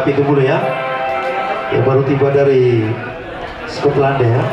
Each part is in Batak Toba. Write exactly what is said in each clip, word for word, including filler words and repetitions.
Pintu bulu ya. Yang baru tiba dari Skotlandia ya.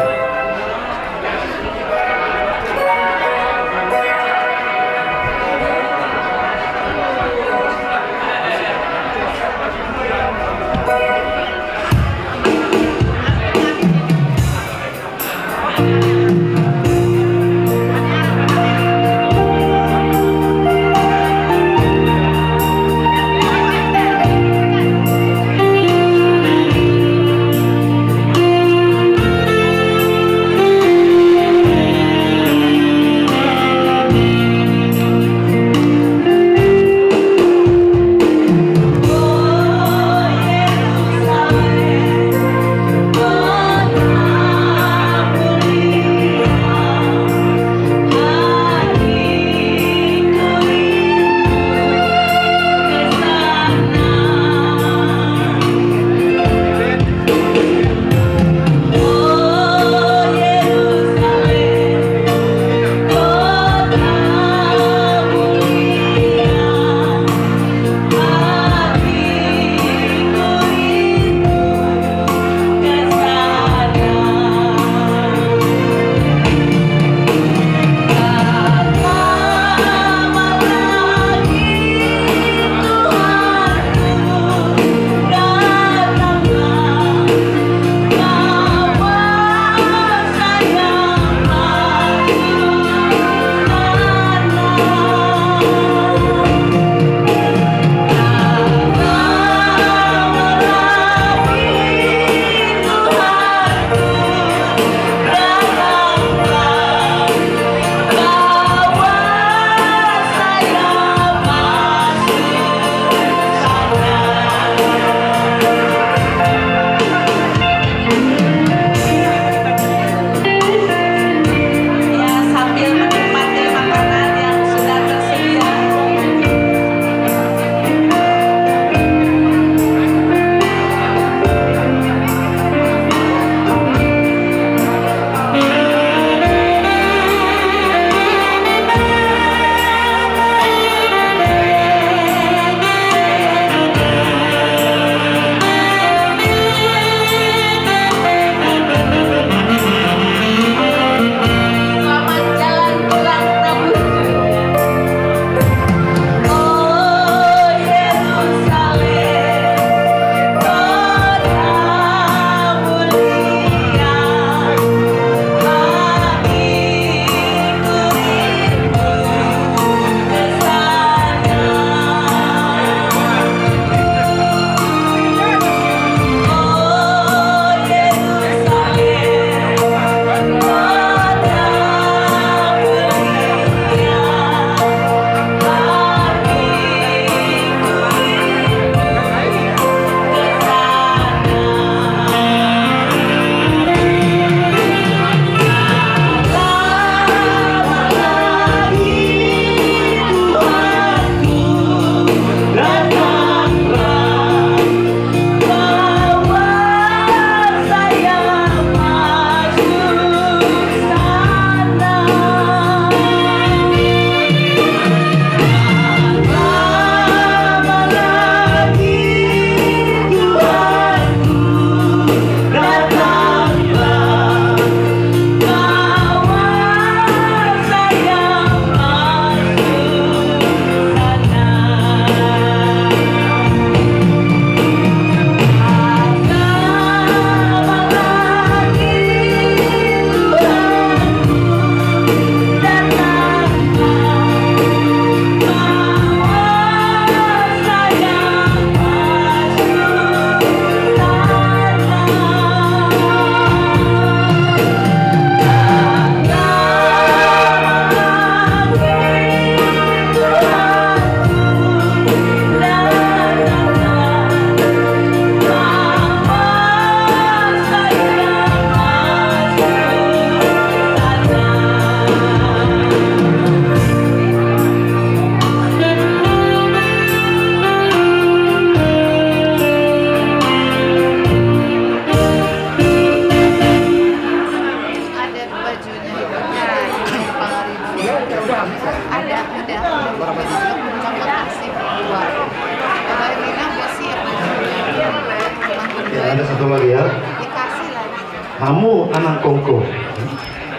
Hamu anakkonku.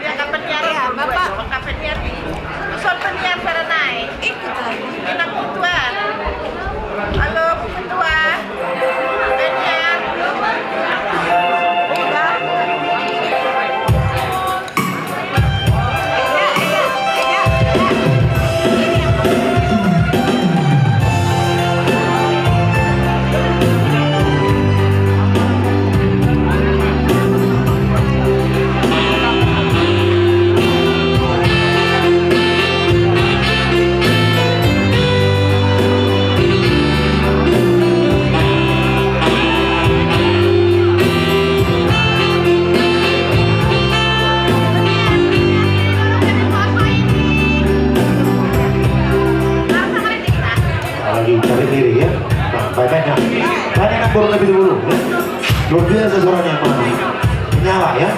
Ia, angka penyiar, Bapak, angka penyiar di. Soal penyiar sarana i. Itu tadi. Inang Putuan. Halo, Putuan. Penyiar. Lagi cari diri ya. Nah, baik-baik ya. Tadi kan baru lebih dulu ya. Luar biasa suaranya, Pak. Menyala ya.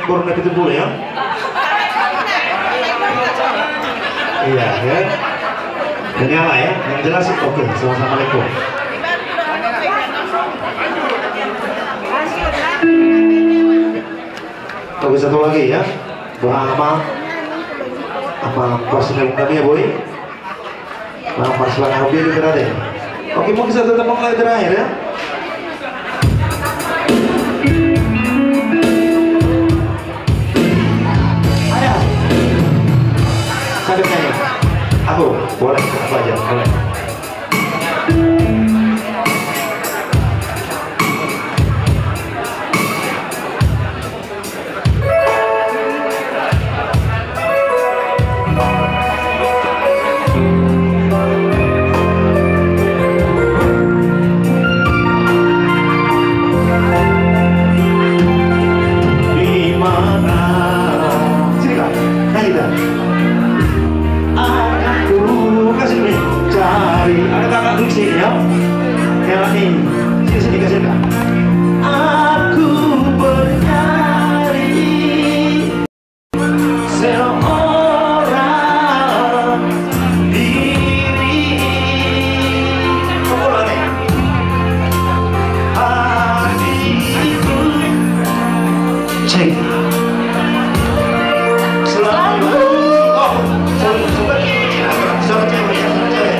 Boruna pitu pulu ya. Iya ya. Ini ala ya, yang jelas. Oke, sama-sama, Assalamualaikum. Oke, satu lagi ya. Boha ama, ama, bos, kami ya, boy. Nah, pas banget, oke, berarti. Oke, mungkin satu tembang lagi terakhir ya. Ayo. Sambil nyanyi. Aku boleh, apa aja boleh. Di mana? Sini, Kak. Nyanyi, Kak. Akan ku kasih nih, cari. Ada kakak duduk sini, ya. Yang ini. Sini, sini, kasih, Kak. Aku bernyali seorang diri. Hatiku. Cek. Selalu. Oh, sorry, sorry. Sorry, sorry, sorry.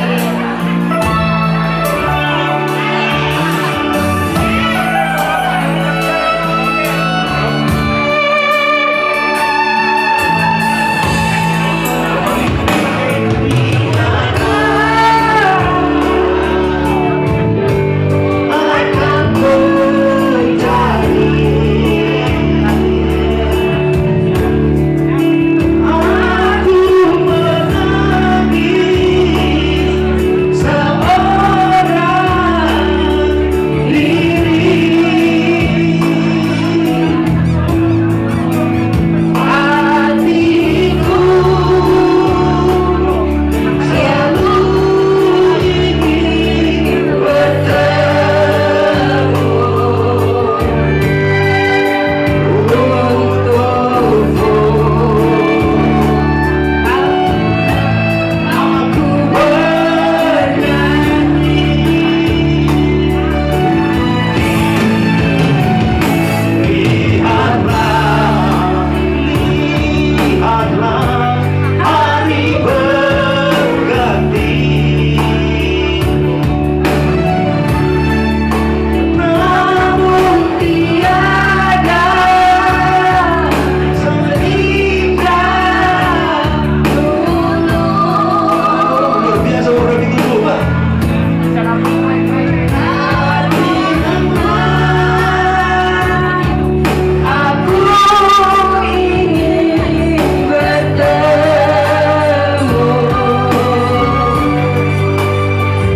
Namun tiada seindah dulu. Luar biasa, orang itu, Pak. Aku ingin bertemu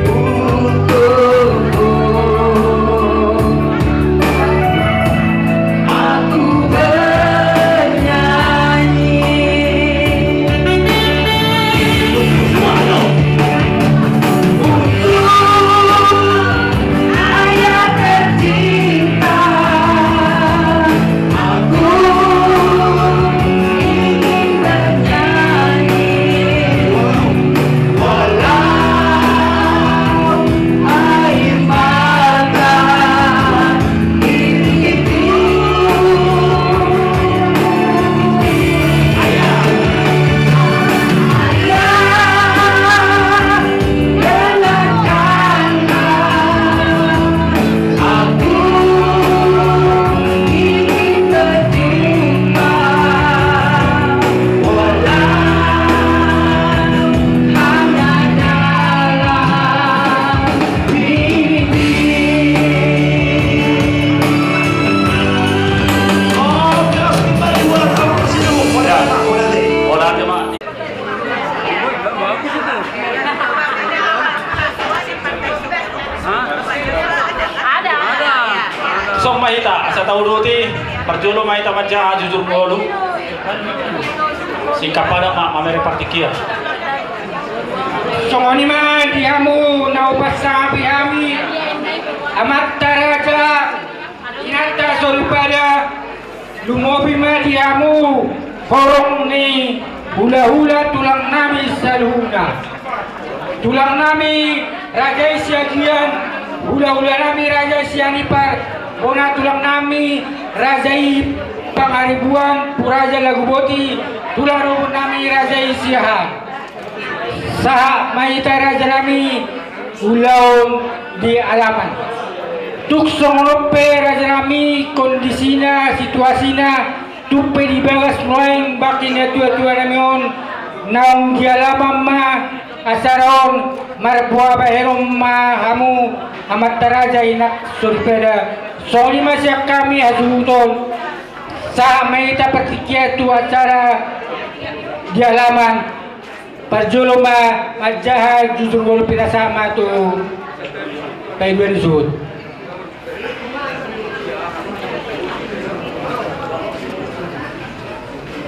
untukmu. Aku bernyanyi. Ayah tercinta, aku ingin bernyanyi. Walau air mata diriku. Ayah, ayah. Songon i ma hita, asa tauduti, parjolo ma hita manjaha jujur ngolu. Singkat padat ma, mamereng partingkian. Songon i ma di hamu na hupasangapi hami, amanta raja, inanta soripada, Lumobi ma di hamu horong ni hulahula tulang nami saluhutna. Tulang nami raja i Siagian, hulahula nami raja i Sianipar, bona tulang nami raja i Pangaribuan, Puraja Laguboti, tulang rumput nami raja i Siahaan. Sahat ma hita raja nami ulaon di alaman. Tung songon on pe raja nami kondisina, situasina, tung pe di bagas nuaeng bangke ni natuatua nami on, naung di alaman ma acara on, marboa bahenon ma hamu amanta raja, inang soripada. Songon i ma sian hami hasuhuton. Sahat ma hita partingkian tu acara di alaman. Parjolo ma manjaha jujur ngolu, pinasahat ma tu paidua ni suhut.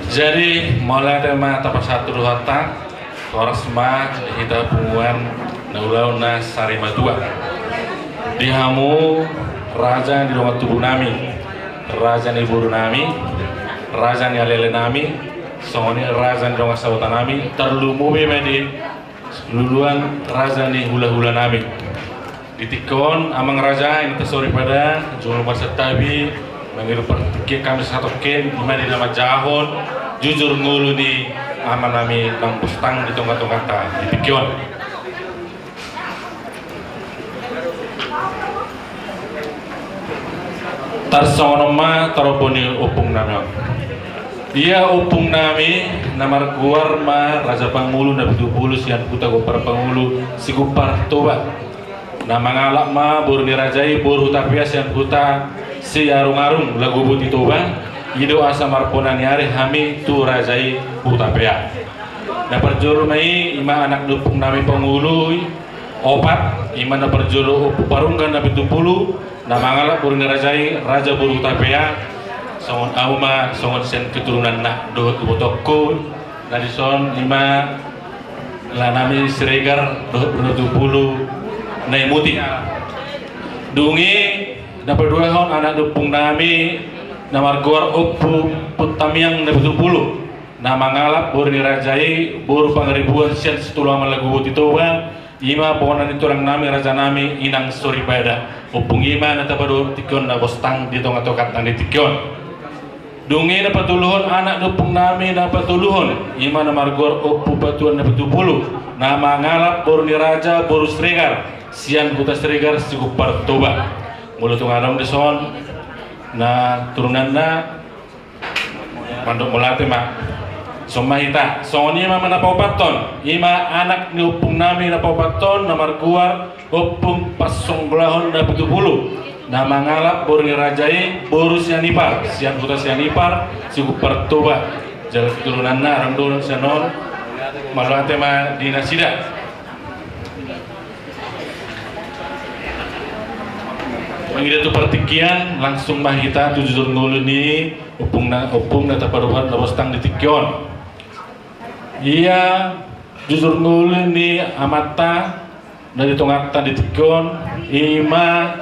Jadi mauliate ma tapasahat tu Tuhanta. Horas ma hita punguan na ulaon na sarimatua. Di hamu raja ni dongan tubu nami, raja ni boru nami, raja ni aleale nami, songon i raja ni dongan sahuta nami, tarlumobi ma di luluan raja ni hulahula nami. Di tingki on amang raja, inanta soripada, jolo marsantabi, mangido partingkian hami sahatongkin, i ma di na manjahahon jujur ngolu ni ama nami naung bostang di tongatonganta di tingki on. Tarsongon on ma tarombo ni ompung nami on. Ia ompung nami na margoar ma Raja Pangulu Napitupulu sian Huta Gompar Pangulu Sigumpar Toba. Na mangalap ma boru ni raja i boru Hutapea sian Huta Siarungarung Laguboti Toba. I do asa marpona ni ari hami tu raja i Hutapea. Na parjolo ma i, i ma anak ni ompung nami Pangulu i opat, i ma na parjolo Ompu Parungga Napitupulu, na mangalap boru ni raja i, raja boru Hutapea, songon au ma, songon sian keturunanna dohot ibotongku, na dison i ma lae nami Siregar dohot boru Napitupulu Naimuti. Dung i na paduahon anak ni ompung nami na margoar Ompu Puntamiang Napitupulu, na mangalap boru ni raja i boru Pangaribuan sian Situluaman Laguboti Toba, i ma bona ni tulang nami raja nami inang soripada. Ompung i ma na tapadohot tingki on na bostang di tongatonganta di tingki on. Dung i na patoluhon anak ni ompung nami na patoluhon, i ma na margoar Ompu Patuan Napitupulu, na mangalap boru ni raja boru Siregar sian Huta Siregar Sigumpar Toba. Molo tung adong dison na turunanna, mandok mauliate ma. Songon i ma hita, songon i ma na paopathon, i ma anak ni ompung nami na paopathon na margoar Ompung Pasonggolahon Napitupulu, na mangalap boru ni raja i boru Sianipar sian Huta Sianipar Sigumpar Toba. Jala keturunanna adong do sian on. Mauliate ma di nasida. Mangido tu partingkian, langsung ma hita tu jujur ngolu ni ompung na, ompung na tapadohot na bostang di tingki on. Ia jujur ngolu ni amanta na di tonganta di tingki on, i ma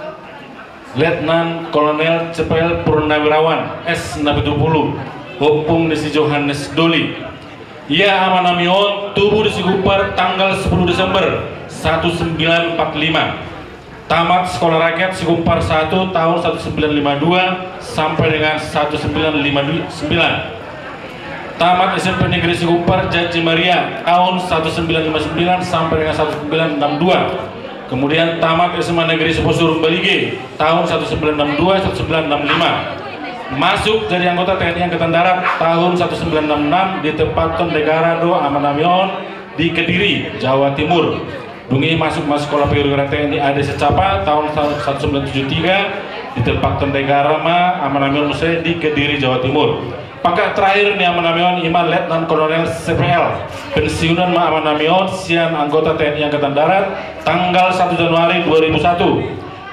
Letnan Kolonel C P L Purnawirawan S Napitupulu, ompung ni si Johannes Doli. Ia ama nami on tubu di Sigumpar tanggal sepuluh Desember satu sembilan empat lima. Tamat sekolah rakyat Sigumpar satu tahun satu sembilan lima dua sampai dengan satu sembilan lima sembilan. Tamat S M P Negeri Sigumpar Janji Maria tahun satu sembilan lima sembilan sampai dengan satu sembilan enam dua. Kemudian tamat S M A Negeri Seposurung Balige tahun satu sembilan enam dua, satu sembilan enam lima. Masuk jadi anggota T N I Angkatan Darat tahun satu sembilan enam enam, ditempathon negara do ama nami on di Kediri, Jawa Timur. Dung i masuk ma sekolah perwira T N I A D Secapa tahun satu sembilan tujuh tiga, ditempathon negara ma ama nami on muse di Kediri, Jawa Timur. Pangkat terakhir ni ama nami on i ma Letnan Kolonel C P L. Pensiunan ma ama nami on sian anggota T N I Angkatan Darat tanggal satu Januari dua ribu satu.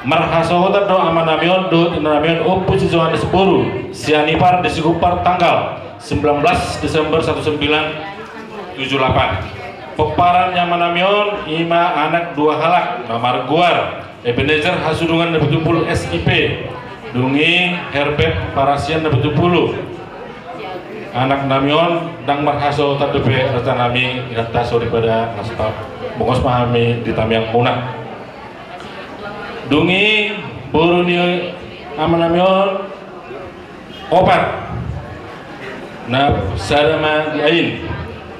Marhasohotan do ama nami on dohot inang nami on Ompu si Johannes boru Sianipar di Sigumpar tanggal sembilan belas Desember satu sembilan tujuh delapan. Pomparan ni ama nami on i ma anak dua halak na margoar Ebenezer Hasudungan Napitupulu S I P, Dung i Herbert Parasian na pitu pulu. Anak nami on ndang marhasohotan dope raja nami, inanta soripada, na so bongos ma hami di tangiangmuna. Dung i boru ni ama nami on opat. Na sada ma di ain.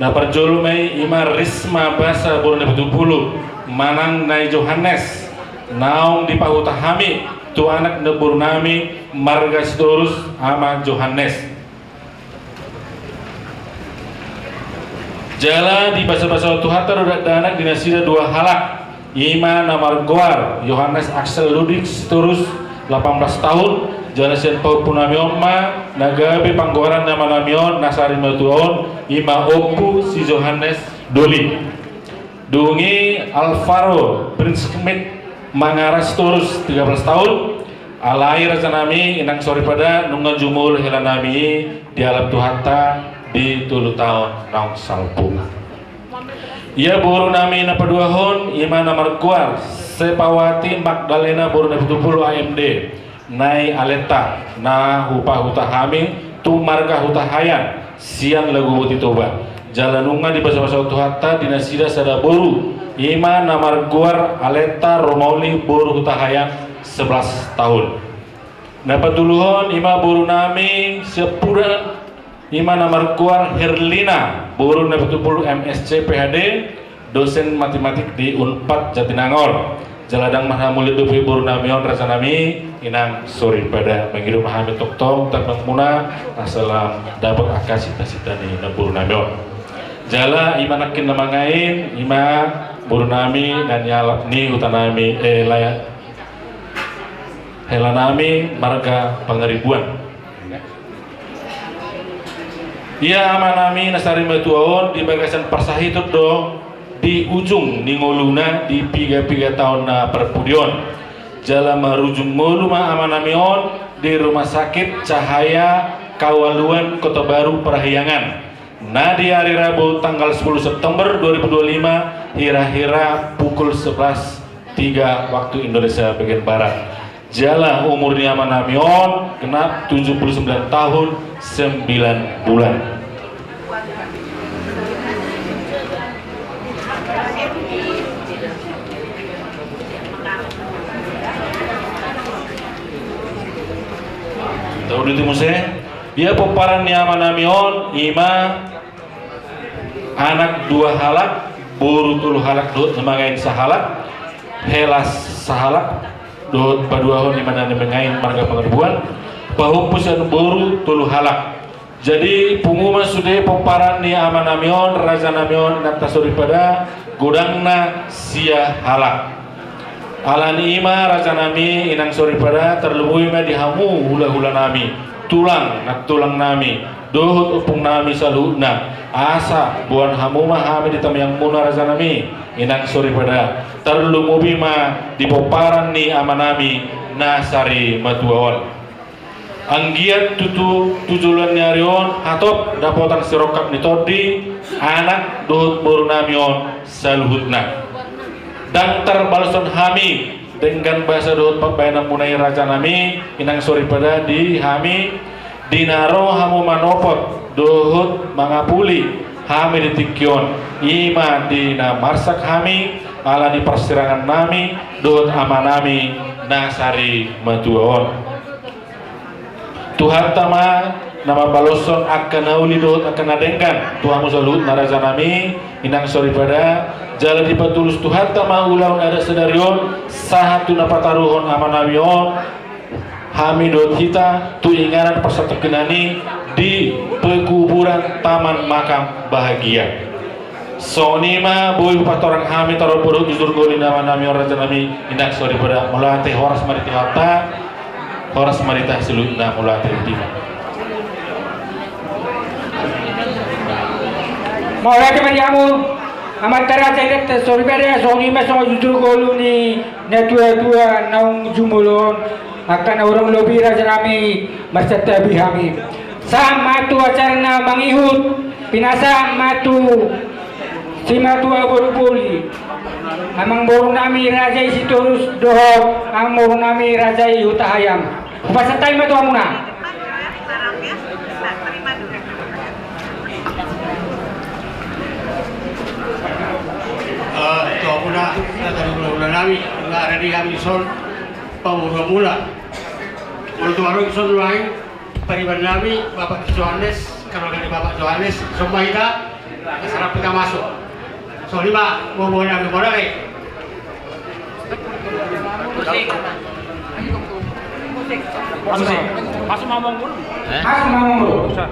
Na parjolo ma i, ima Risma Basa boru na pitu pulu, manang Nai Johannes, naung dipahuta hami tu anak ni boru nami marga Sitorus, Ama Johannes. Jala dibasabasahon Tuhanta do dakdanak di nasida dua halak. Ima na margoar Yohanes Axel Ludwig Sitorus, lapan belas tahun, jala sian pahompu nami on ma na gabe panggoaran ni ama nami on na sari matua on, ima Ompu si Johannes Doli. Dung i Alvaro Prince Schmidt Mangara Sitorus, tiga belas tahun, alai raja nami, inang soripada, nunga jumolo hela nami i dialap Tuhanta di tolu taon naung salpu. Ia boru nami na paduahon, ima na margoar Sepawati Magdalena boru na pitu pulu, A M D, Nai Aleta, na hupahuta hami tu marga Hutahaean sian Laguboti Toba. Jala nunga dibasabasahon Tuhanta di nasida sada boru, ima na margoar Aleta Romauli boru Hutahaean, sebelas tahun. Na patoluhon ima boru nami siampudan, ima na margoar Herlina boru na pitu pulu, M S C, P H D, dosen matematik di Unpad Jatinangor. Jala ndang marhamulian dope boru nami on raja nami, inang soripada, mangido ma hami tongtong tangiangmuna asa lam dapot angka sitasita ni namboru nami on. Jala ima nangkin na mangain, ima boru nami na nialap ni huta nami, eh, laya, hela nami marga Pangaribuan. Ia ama nami na sari matua on di bagasan parsahiton do di ujung ni ngoluna di piga-piga taon na parpudi on. Jala marujung ngolu ma ama nami on di Rumah Sakit Cahaya Kawaluan, Kota Baru Parahyangan. Na di ari Rabu tanggal sepuluh September dua ribu dua puluh lima, hira-hira pukul sebelas tiga waktu Indonesia bagian Barat. Jala umur ni ama nami on genap tujuh puluh sembilan tahun sembilan bulan. Tahu di muse? Ia pomparan ni ama nami on ima anak dua halak, boru tolu halak dohot na mangain sahalak, hela sahalak, dohot paduahon ima na mangain marga Pangaribuan, pahompu sian boru tolu halak. Jadi pungu ma sude pomparan ni ama nami on, raja nami on, inanta soripada, godangna sia halak. Alani i ma raja nami, inang soripada, tarlumobi ma di hamu hulahula nami, tulang nantulang nami, dohot ompung nami saluhutna, asa boan hamu ma hami di tangiangmuna raja nami, inang soripada, tarlumobi ma di pomparan ni ama nami na sari matua on. Anggiat tutu tu joloan ni ari on hatop dapotan sirongkap ni tondi, anak dohot boru nami on saluhutna. Ndang tarbaloshon hami denggan basa dohot pambahenanmuna i raja nami, inang soripada, di hami di na ro hamu manopot dohot mangapuli hami di tingki on, ima di na marsak hami ala ni parsirangan nami dohot ama nami na sari matua on. Tuhanta ma na mambaloshon angka na uli dohot angka na denggan tu hamu saluhutna raja nami, inang soripada, jala dipatulus Tuhanta ma ulaon adat sadari on sahat tu na pataruhon ama nami on hami dohot hita tu inganan parsatongkinan i di pekuburan Taman Makam Bahagia. Songon i ma boi hupatorang hami tarombo dohot jujur ngolu ni ama nami on raja nami, inang soripada, mauliate. Horas ma di Tuhanta, horas ma di hita saluhutna, mauliate. Mauliate ma di hamu amanta raja, inanta soripada, songon i ma songon jujur ngolu ni natuatua naung jumolo on. Angka na hurang lobi raja nami, marsantabi hami. Sahat ma tu acara na mangihut, pinasahat ma tu simatua boru Poli, amangboru nami raja i Sitorus dohot amangboru nami raja i Hutahaean. Hupasahat hami ma tu hamuna. Eh, tu hamuna, na tarlumobi nami, na ada di hami son, pamoruonmuna. Molo tu haroa i son lain, pariban nami, Bapak Johannes, keluarga ni Bapak Johannes, son ma hita, asa rap hita masuk. Songon i ma, boa-boa nami, boa nami. Masuk, masuk, masuk, mamang dulu. Eh? Masuk, mamang dulu. Usah.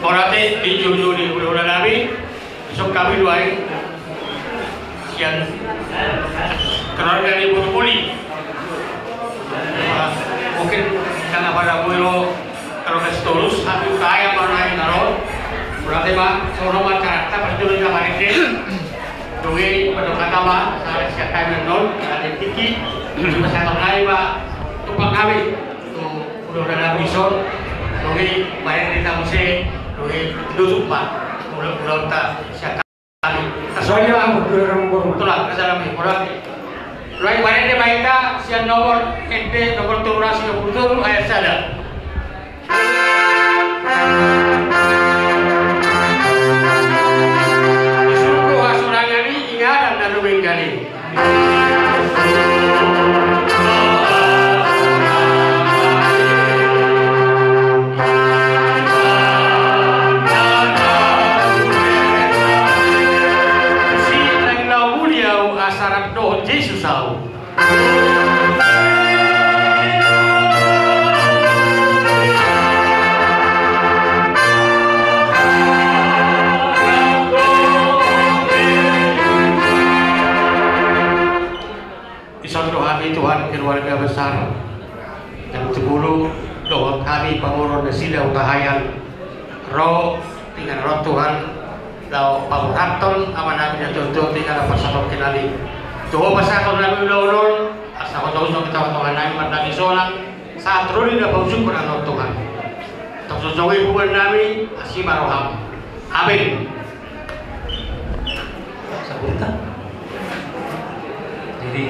Mauliate di jujur di hulahula nami, isuk hami do ai sian keluarga ni boru Muli. Mungkin karena pada boru keluarga Sitorus, hami uta ayam mana yang naro. Berarti ma, sono ma carata, pasti udah sama ini. Doi, pada kata ma, saya siap time non, ada tiki, juga saya tahu lain ma, tumpang kami. Tu hulahula nami son, doi, bayar di tamu se, doi, tutup ma, hulahula ta, siap kami. Soalnya aku dua orang boru. Betul lah, kesalahan mi, boru. Doi, bayar di ma hita, sian nomor, ente, nomor tolu ratus dua puluh tujuh, ayat sada. Di surgo hasurangan i, inganan na dumenggan i. Asa rap dohot Jesus au. Dison do hami Tuhan keluarga besar Jampitupulu, dohot hami pamoruon nasida Hutahaean, ro, tinggal ro Tuhan, laho paborhathon amanami na tuatua, tinggal pasahathon hami. Tu Ho pasahathon hami ulaon on, asa Ho tongtong di tongatonganami, marnami sonang, sahat ro di na pausungkon annon Tuhan. Tong songon i hubuan nami, asi ma roham. Amin. Sabuta. Jadi,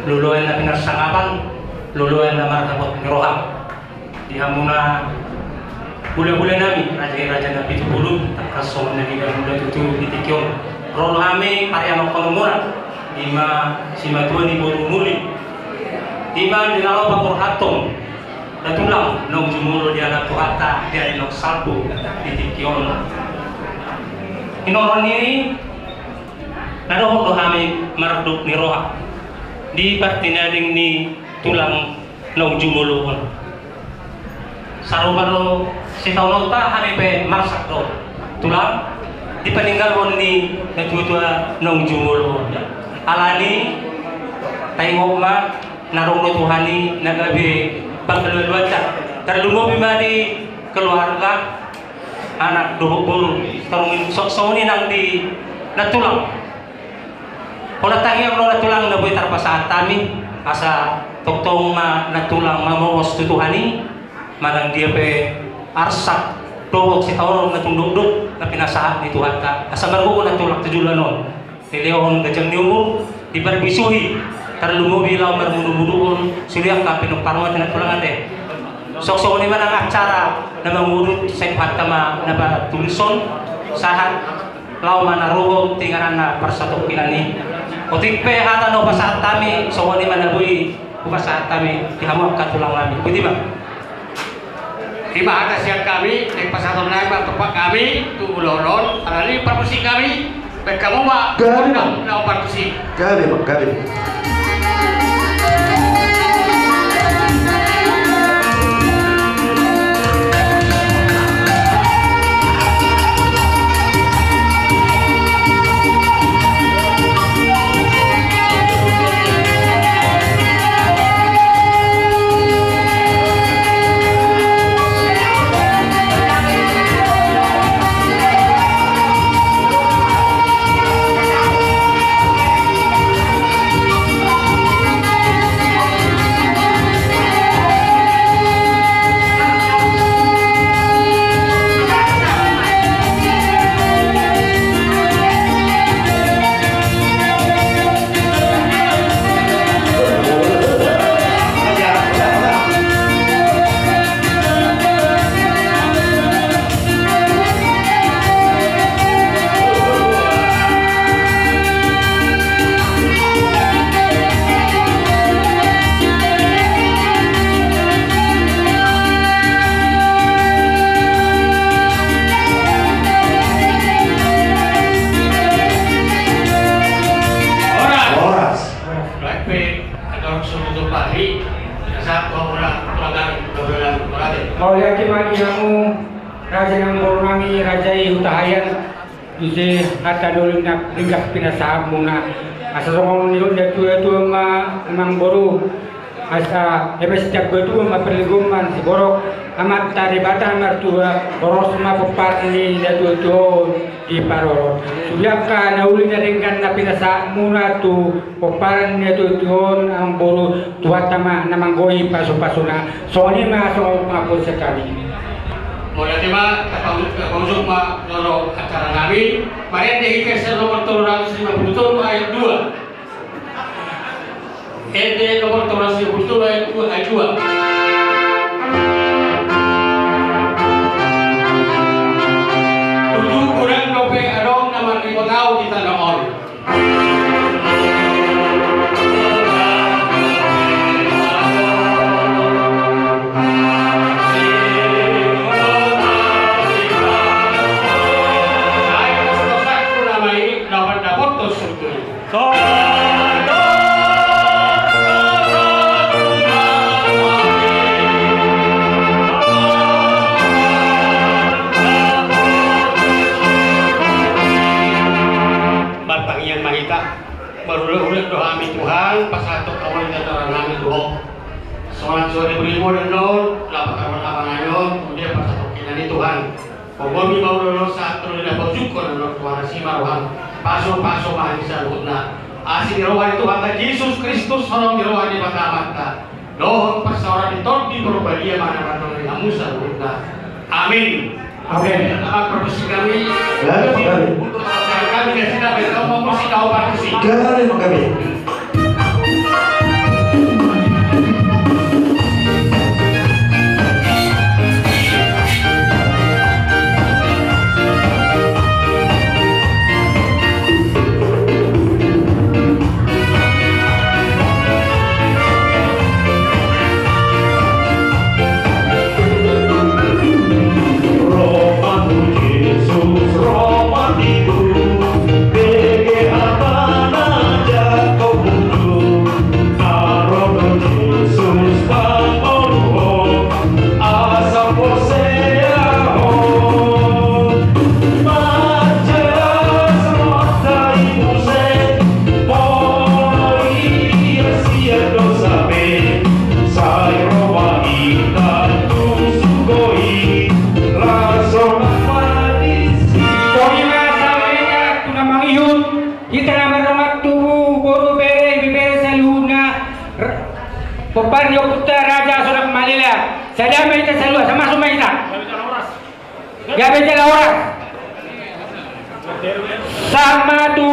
loloan na pinarsangapan, loloan na marhabot ni roha. Di hamuna hulahula nami, raja i raja Napitupulu, tangkas songon na nidamuna tutu di tingki on. Ro do hami parianonhononmuna, i ma simatua ni boru Muli. I ma di na laho paborhathon na tulang naung jumolo di anak Tuhanta di ari naung salpu di tingki on. Hinorhon ni i, na dohot do hami mardok ni roha di partinading ni tulang naung jumolo on. Sarupa do sitaononta, hami pe marsak do tulang di paninggalhon ni natuatua naung jumolo on. Alani i, taingot ma, na adong do Tuhan i na gabe pangkalualuanta, tarlumobi ma di keluarga, anak dohot boru, tarlumobi so-, songon i nang di nantulang. Holan tangiang do nantulang na boi tarpasahat hami, asa tongtong ma nantulang mamongos tu Tuhan i, manang dia pe arsak dohot sitaonon na tung dokdok na pinasahat ni Tuhanta, asa margogo nantulang tu joloan on. Dilehon ganjang ni umur, diparbisuhi, tarlumobi laho marmuduruduron sude angka pinomparna tu nantulang ate. Songon i ma nang acara na mangudut, sai Tuhanta ma na patulushon, sahat laho manaruhon tu inganan na parsatongkinan i. Otik pe hata na hupasahat hami, songon i ma na boi hupasahat hami di hamu angka tulang nami. Botima. I ma hata sian hami, naeng pasahaton nami ma tumpak hami tu ulaon on, alani parmusik hami, baen hamu ma. Gabe, Bang. Laho parmusik. Gabe, Bang, gabe. Mauliate ma di hamu raja ni amangboru nami, raja i Hutahaean, di si hata doli na denggan pinasahatmuna. Asa songon nidok ni natuatua ma amangboru, asa eme sitiap gua tua ma parlinggoman siborok, Amanta Debata martua, horas ma pomparan ni natuatua on diparorot. Sude angka na uli na denggan na pinasahatmuna tu pomparan ni natuatua on amangboru, Tuhanta ma na manggohi pasupasuna. Songon i ma songon pangapusan nami. Mauliate ma, tapaujung ma jolo acara nami. Marende hita sian nomor tolu ratus lima puluh tolu ayat dua. Ende nomor tolu ratus lima puluh tolu ayat dua, ayat dua. Tutu godang dope adong na marnipot ahu di tano on. Sai dos-dosanku nama i na mandapothon surgo i. Martangiang ma hita. Marhulehule do hami Tuhan, pasahathon hamu di tongatonganami tu Ho. Songon na sude bere-Mu annon, laho patarbaen amanami on, kemudian pasahathon hinan i Tuhan. Goarmi ma ulaon on sahat tu na paujunghon annon Tuhan, asi ma roham. Pasupasu ma hami saluhutna. Asi ni roha ni Tuhanta Jesus Kristus, holong ni roha ni Debata Amanta, dohot parsaoran ni Tondi Porbadia ma na mandongani hamu saluhutna. Amin. Amin. Amang, permisi kami. Gabe, gabe. Untuk kami, kami dari sini, kami mau musik, kau permisi. Gabe, gabe. Tongi ma saluhutna tu na mangihut, hita na mardongan tubu, boru, bere, ibebere saluhutna, r-, pomparan ni ompunta Raja Sonak Malela. Sada ma hita saluhutna, asa masuk ma hita. Gabe jala horas. Sahat ma tu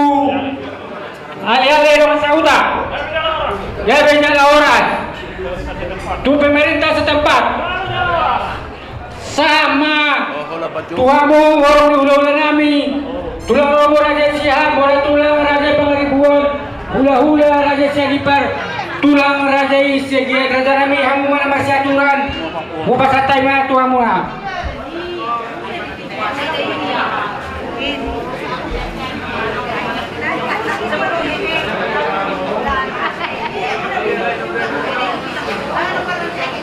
aleale dongan sahuta. Gabe jala horas. Tu pemerintah setempat. Sahat ma tu hamu horong ni hulahulanami, tulang romo Raja Siahaan, Mora Tulang Raja Pangaribuan, hulahula Raja Sianipar, tulang raja i Siagian, rajanami, hamu ma na marsiaturan. Hupasahat hami ma tu hamuna.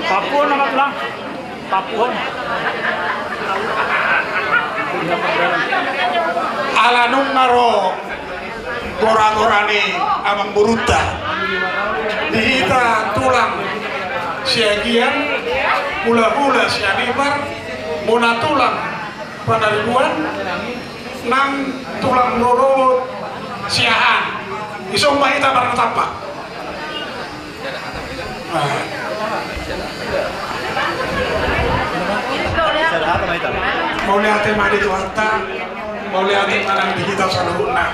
Papuhon nama tulang. Papuhon. Ala nunga ro goragora ni amangborunta, di hita tulang Siagian, hulahula Sianipar, bona tulang Pangaribuan, nang tulang rorobot Siahaan. Dison ma hita marnatampak. Mauliate ma di Tuhanta, mauliate ma nang di hita saluhutna.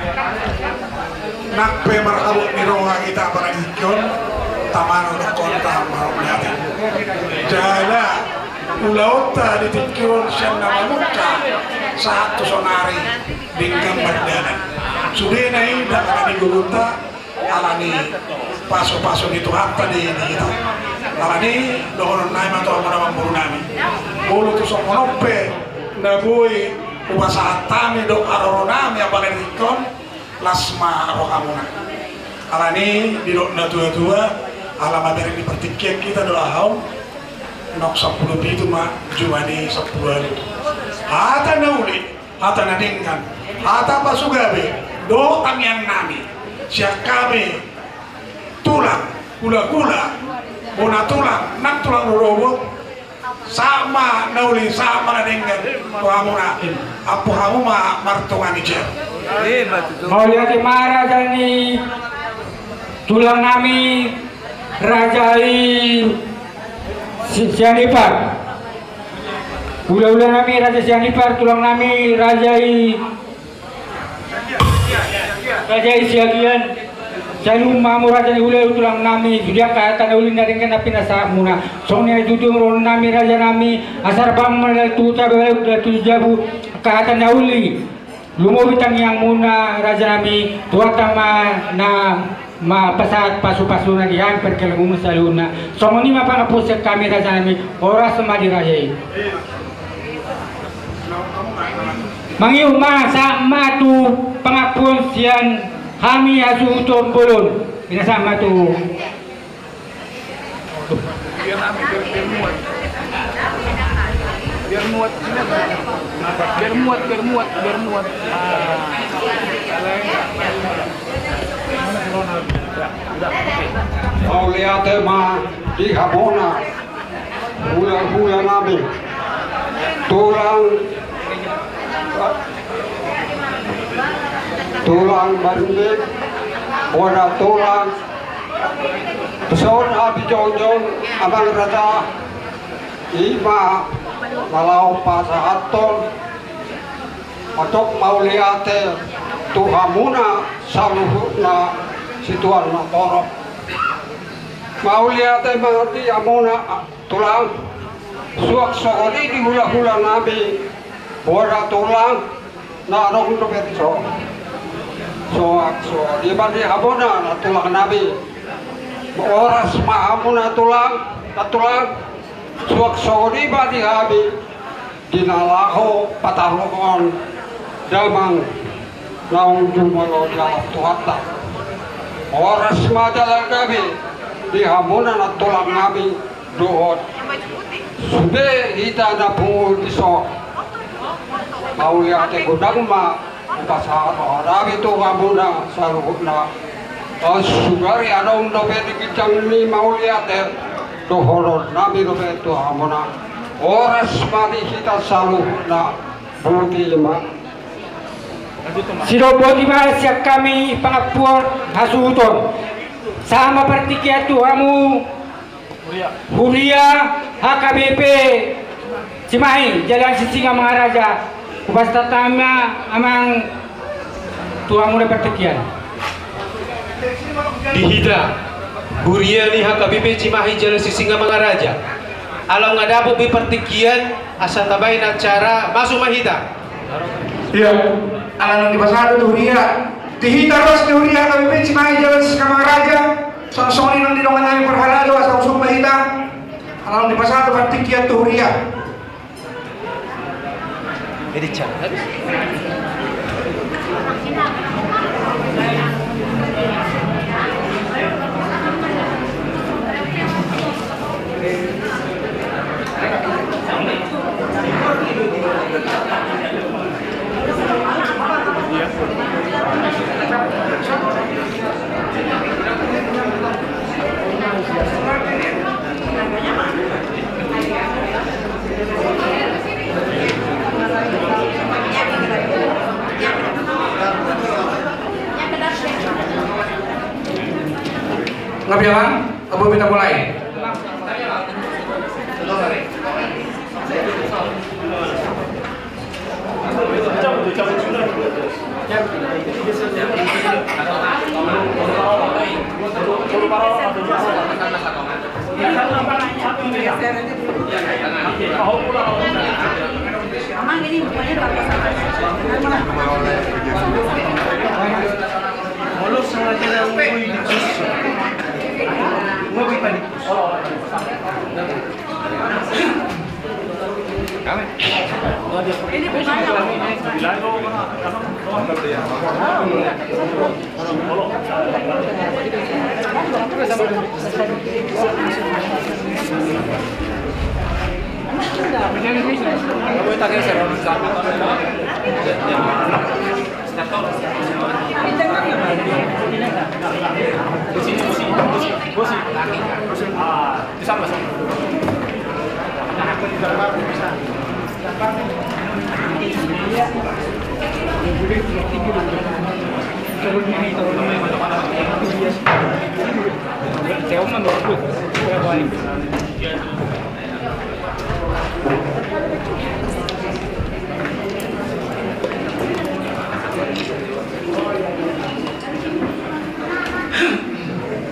Nang pe marhabot ni roha hita apala di tingki on, tama do dohonon ta mauliate. Jala ulaonta di tingki on sian na mamungka sahat tu saonari denggan mardalan. Sudena i ndang na nigogonta, alani pasupasu ni Tuhanta do i di hita. Alani dohonon nami ma tu hamu amangboru nami, molo tung songon on pe na boi hupasahat hami dohot haroro nami apala di tingki on, las ma rohamuna. Alani didok natuatua, ala mamereng ni partingkian hita do aha on. Nang sampulu pitu ma jumadi sampulu ualu. Hata na uli, hata na denggan, hata pasugabe dohot tangiang nami sian hami tulang, hula-hula, bona tulang, nang tulang rorobot. Sahat ma na uli, sahat ma na denggan tu hamuna. Ampu hamu ma martonga ni jam. Mauliate ma raja ni tulang nami, raja i Si-, Sianipar. Hula-hula nami raja Sianipar, tulang nami raja i, raja i Siagian. Saluhut ma hamu raja ni hula-hula, tulang nami, sude angka hata na uli na denggan na pinasahat muna. Songon i tutu ro nami raja nami, asa bang ma na tu huta, bang ma na tu jabu, angka hata na uli. Lumobi tangiang muna raja nami, Tuhanta ma na ma pasahat pasu-pasuna di hami parkeluarga muna saluhutna. Songon i ma pangampuon sian hami raja nami, horas ma di raja i. Mangihut ma, sahat ma tu pangampuon sian hami hasuhuton bolon. Ina sahat ma tu Biar rame, biar, biar muat. Biar muat, biar muat, biar muat, biar muat. Ah. Mauliate ma di hamuna, hula-hula nami. Tulang, tulang Barundek, bona tulang. Dison hami jongjong, amang raja, i ma na laho pasahathon mandok mauliate tu hamuna saluhutna situan na torop. Mauliate ma di hamuna tulang, suang songon i di hula-hula nami, bona tulang, na adong dope dison. Suang songon i ma di hamuna na tulang nami. Horas ma hamuna tulang, na tulang. Suang songon i ma di hami di na laho patarungon damang naung jumolo dialap Tuhanta. Horas ma jala gabe di hamuna na tulang nami. Dohot sude hita na pungu dison. Mauliate godang ma hupasahat hami tu hamuna saluhutna. Sugari adong dope di ginjang ni mauliate, dohonon nami dope tu hamuna. Horas ma di hita saluhutna. Boti ma. Sidok boti ma sian hami pangampuon hasuhuton. Sahat ma partingkian tu hamu huria H K B P Cimahi Jalan Sisingamangaraja. Hupasahat hami ma amang tu hamuna partingkian. Di hita huria ni H K B P Cimahi Jalan Sisingamangaraja, ala nunga dapot be partingkian, asa tabaen acara, masuk ma hita. Ia, ala nunga dipasahat tu huria, di hita ruas ni huria H K B P Cimahi Jalan Sisingamangaraja, songon i nang di dongan nami parhalado, asa husung ma hita. Ala nunga dipasahat partingkian tu huria. Nga bilang, apa minta mulai?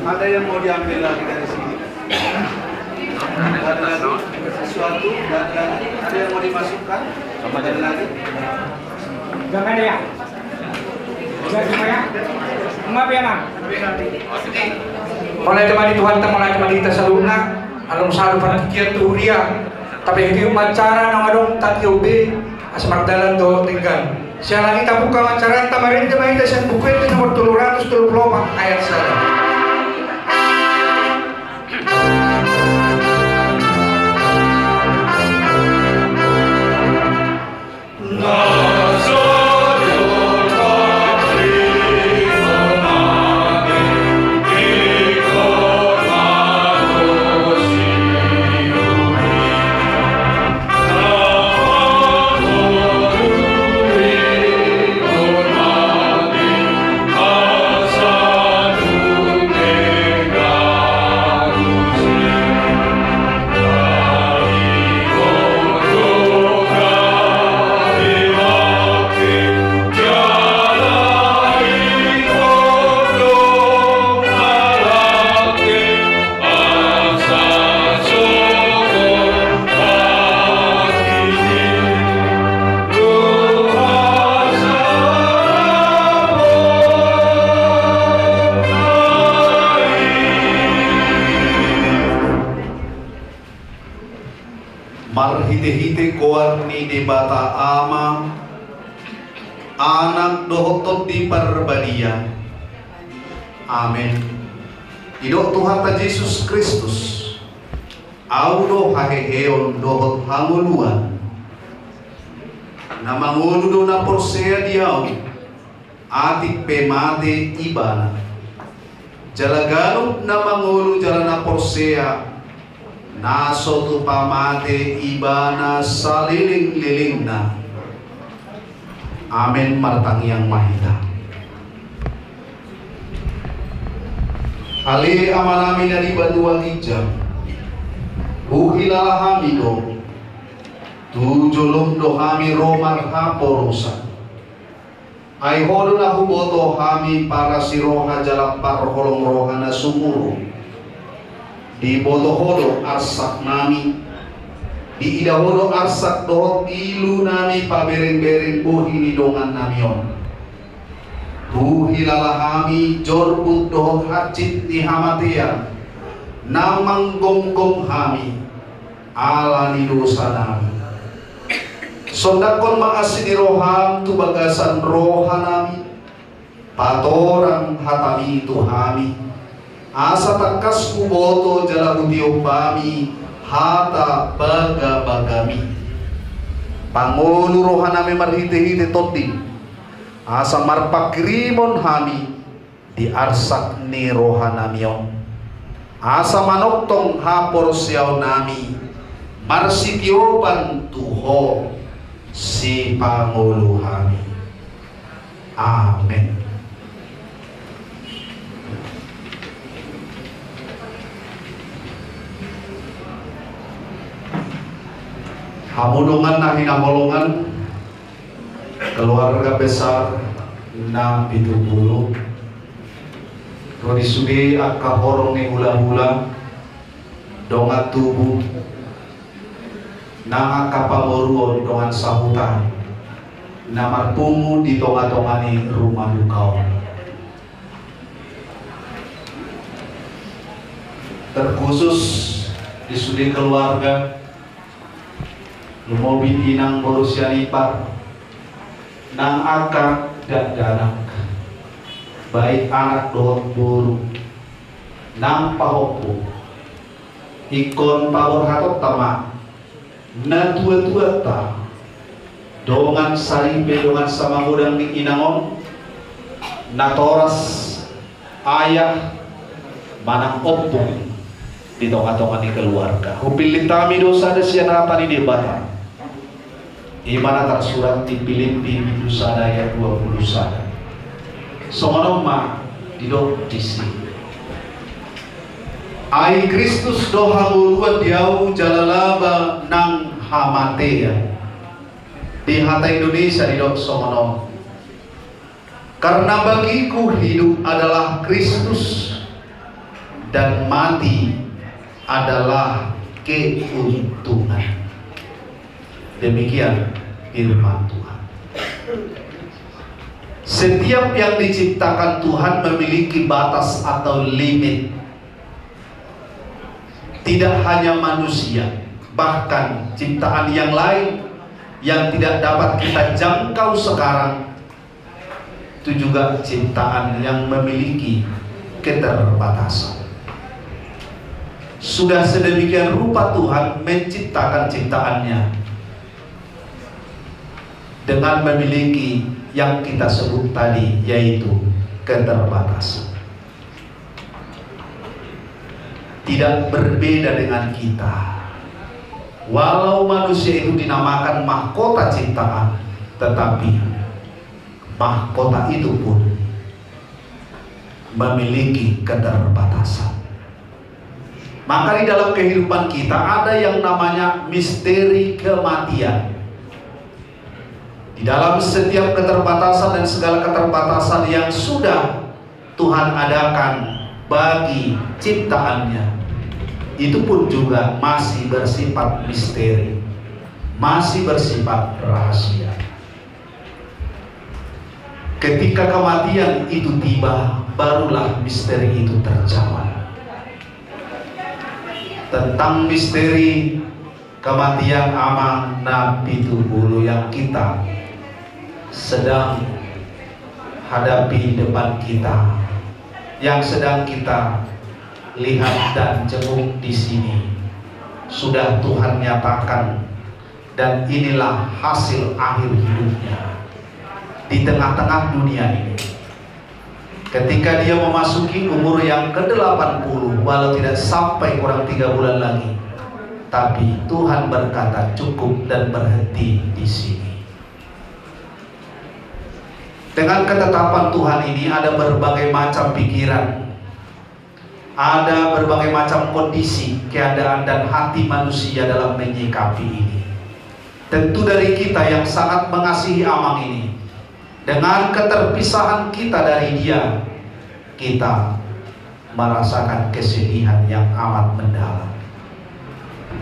Ada yang mau diambil lagi dari sini? Ada lagi sesuatu? Ada, ada yang mau dimasukkan? Ada lagi? Jangan ya. Jangan ya. Maaf ya, Mang. Mauliate ma di Tuhanta, mauliate ma di hita saluhutna. Alai sada partingkian tu huria. Tapi hita ma acara na adong tangki obe. Asa mardalan dohot denggan. Siala ni tabuka ma acaranta, marende ma hita sian Buku Ende nomor tolu ratus tolu pulu opat ayat sada. Marhitehite goar ni Debata Ama, Anak dohot Tondi Parbadia. Amen. Didok Tuhanta Jesus Kristus, Au do haheheon dohot hangoluan. Na mangolu do na porsea di Au, atik pe mate ibana. Jala ganup na mangolu jala na porsea, na so tupa mate ibana salelenglelengna. Amen. Martangiang ma hita. Ale Amanami na di banua ginjang, huhilala hami do, tu jolom do hami ro marhapolosan. Ai Ho do na huboto hami parasi roha jala parholong roha na sumurung. Diboto Ho do arsaknami, diida Ho do arsak dohot ilunami paberengbereng bohi ni dongannami on. Huhilala hami jorbut dohot hansit ni hamatean na manggomgom hami ala ni dosanami. Sondanghon ma asi ni roham tu bagasan rohanami, patorang hatami tu hami, asa tangkas huboto jala hutiop hami hata bagabagami. Pangolu rohanami marhitehite Tondim, asa marpanghirimon hami di arsak ni rohanami on, asa manongtong haporseaonnami marsitiopan tu Ho, Sipangolu hami. Amen. Hamu dongan na hinaholongan, keluarga besar na pitu pulu, ro di sude angka horong ni hulahula, dongan tubu, nang angka pamoruon, dongan sahuta na marpungu di tongatonga ni rumah duka on. Terkhusus di sude keluarga, lumobi inang boru sian ipar, nang angka dakdanak, baik anak dohot boru, nang pahompu. Ingkon paborhatonta ma Natuatuanta, dongan saripe, dongan samagodang ni inang on, natoras ayah manang ompung di tongatonga ni keluarga. Hupillit hami do sada sian hata ni Debata. I ma na tarsurat di Pilippi bindu sada ayat dua pulu sada. Songon on ma didok disi. Ai Kristus do hangoluan di ahu jala laba nang hamatean. Di hata Indonesia didok songon on. Karena bagiku hidup adalah Kristus dan mati adalah keuntungan. Demikian firman Tuhan. Setiap yang diciptakan Tuhan memiliki batas atau limit. Tidak hanya manusia, bahkan ciptaan yang lain yang tidak dapat kita jangkau sekarang, itu juga ciptaan yang memiliki keterbatasan. Sudah sedemikian rupa Tuhan menciptakan ciptaannya dengan memiliki yang kita sebut tadi, yaitu keterbatasan. Tidak berbeda dengan kita. Walau manusia itu dinamakan mahkota ciptaan, tetapi mahkota itu pun memiliki keterbatasan. Maka di dalam kehidupan kita ada yang namanya misteri kematian. Di dalam setiap keterbatasan dan segala keterbatasan yang sudah Tuhan adakan bagi ciptaannya, itu pun juga masih bersifat misteri, masih bersifat rahasia. Ketika kematian itu tiba, barulah misteri itu terjawab. Tentang misteri kematian, amang, na pitu pulu yang kita sedang hadapi depan kita, yang sedang kita lihat dan jenguk di sini, sudah Tuhan nyatakan, dan inilah hasil akhir hidupnya di tengah-tengah dunia ini. Ketika dia memasuki umur yang kedelapan puluh, walau tidak sampai, kurang tiga bulan lagi, tapi Tuhan berkata, "Cukup," dan berhenti di sini. Dengan ketetapan Tuhan ini, ada berbagai macam pikiran, ada berbagai macam kondisi, keadaan, dan hati manusia dalam menyikapi ini. Tentu dari kita yang sangat mengasihi amang ini, dengan keterpisahan kita dari dia, kita merasakan kesedihan yang amat mendalam.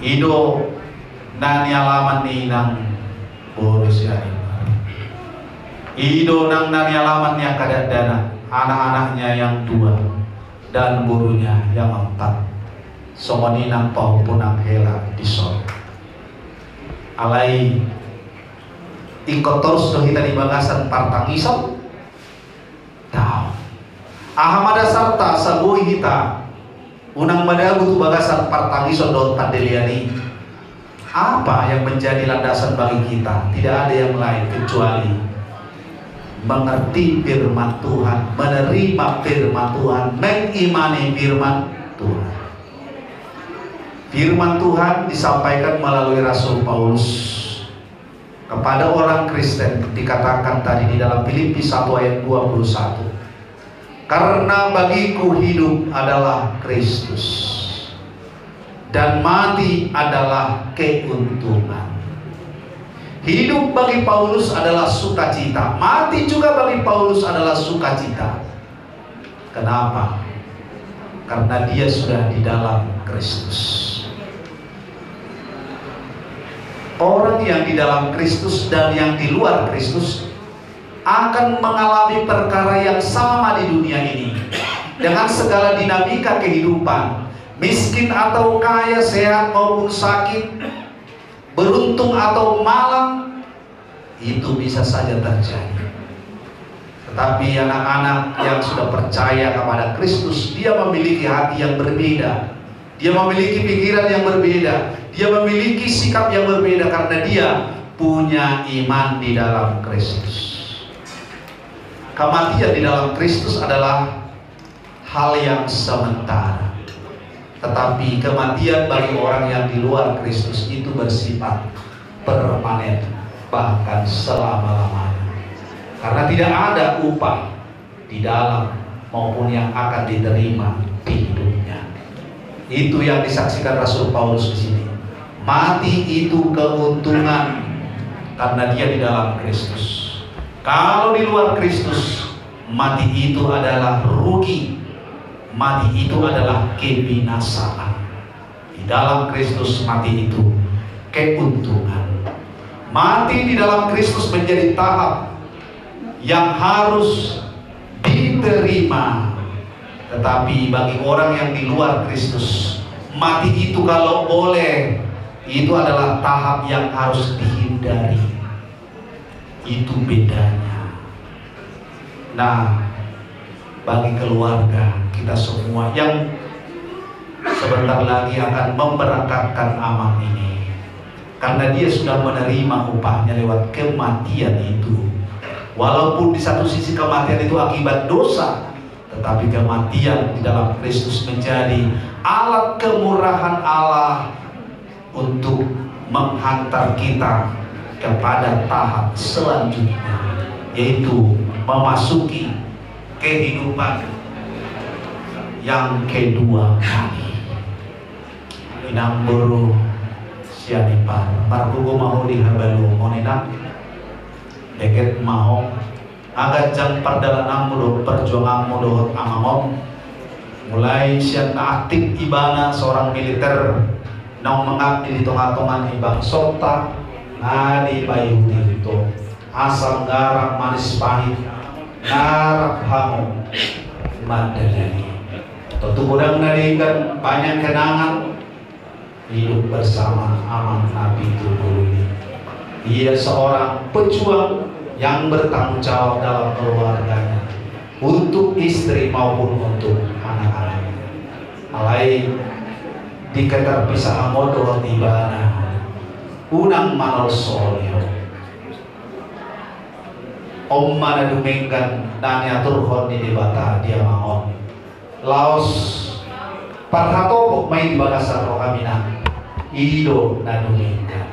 I do na nialaman ni inang boru si Arimar. I do nang na nialaman ni angka dakdanak, anak-anaknya yang dua dan borunya yang empat. Songon i nang pahompu nang hela dison. Alai ingkon torus do hita di bagasan partangison? Daong. Aha ma dasarta asa boi hita unang madabu tu bagasan partangison dohot pandelean i? Apa yang menjadi landasan bagi kita? Tidak ada yang lain kecuali mengerti firman Tuhan, menerima firman Tuhan, mengimani firman Tuhan. Firman Tuhan disampaikan melalui Rasul Paulus kepada orang Kristen, dikatakan tadi di dalam Filipi satu ayat dua puluh satu, "Karena bagiku hidup adalah Kristus, dan mati adalah keuntungan." Hidup bagi Paulus adalah sukacita, mati juga bagi Paulus adalah sukacita. Kenapa? Karena dia sudah di dalam Kristus. Orang yang di dalam Kristus dan yang di luar Kristus akan mengalami perkara yang sama di dunia ini, dengan segala dinamika kehidupan, miskin atau kaya, sehat maupun sakit, beruntung atau malang, itu bisa saja terjadi. Tetapi anak-anak yang sudah percaya kepada Kristus, dia memiliki hati yang berbeda. Dia memiliki pikiran yang berbeda. Dia memiliki sikap yang berbeda karena dia punya iman di dalam Kristus. Kematian di dalam Kristus adalah hal yang sementara. Tetapi kematian bagi orang yang di luar Kristus itu bersifat permanen, bahkan selama-lamanya. Karena tidak ada upah di dalam maupun yang akan diterima di hidupnya. Itu yang disaksikan Rasul Paulus di sini. Mati itu keuntungan karena dia di dalam Kristus. Kalau di luar Kristus, mati itu adalah rugi. Mati itu adalah kebinasaan. Di dalam Kristus, mati itu keuntungan. Mati di dalam Kristus menjadi tahap yang harus diterima. Tetapi bagi orang yang di luar Kristus, mati itu kalau boleh, itu adalah tahap yang harus dihindari. Itu bedanya. Nah, bagi keluarga kita semua yang sebentar lagi akan memberangkatkan Amang ini, karena dia sudah menerima upahnya lewat kematian itu. Walaupun di satu sisi kematian itu akibat dosa, tetapi kematian di dalam Kristus menjadi alat kemurahan Allah untuk menghantar kita kepada tahap selanjutnya, yaitu memasuki kehidupan yang kedua kali. Inang boru sian Ipar, margogo ma ho di habaluon on, Inang. Deget ma ho. Agat jang pardalananmu dohot parjuanganmu dohot Amang on. Mulai sian na aktif ibana seorang militer, naung mangabdi di tonga-tonga ni bangsonta, na dipaihut-ihut ho. Asam garam manis pahit, na rap hamu mandalani. Tontu godang na denggan, banyak kenangan, hidup bersama Amang Napitupulu ini. Ia seorang pejuang yang bertanggung jawab dalam keluarganya, untuk istri maupun untuk anak-anaknya. Alai di keterpisahan on dohot ibana, unang manolsoli ho. On ma na dumenggan na niaturhon ni Debata di Amang on. Laos parhatopot ma i di bagasan roham, Inang. I do na dumenggan.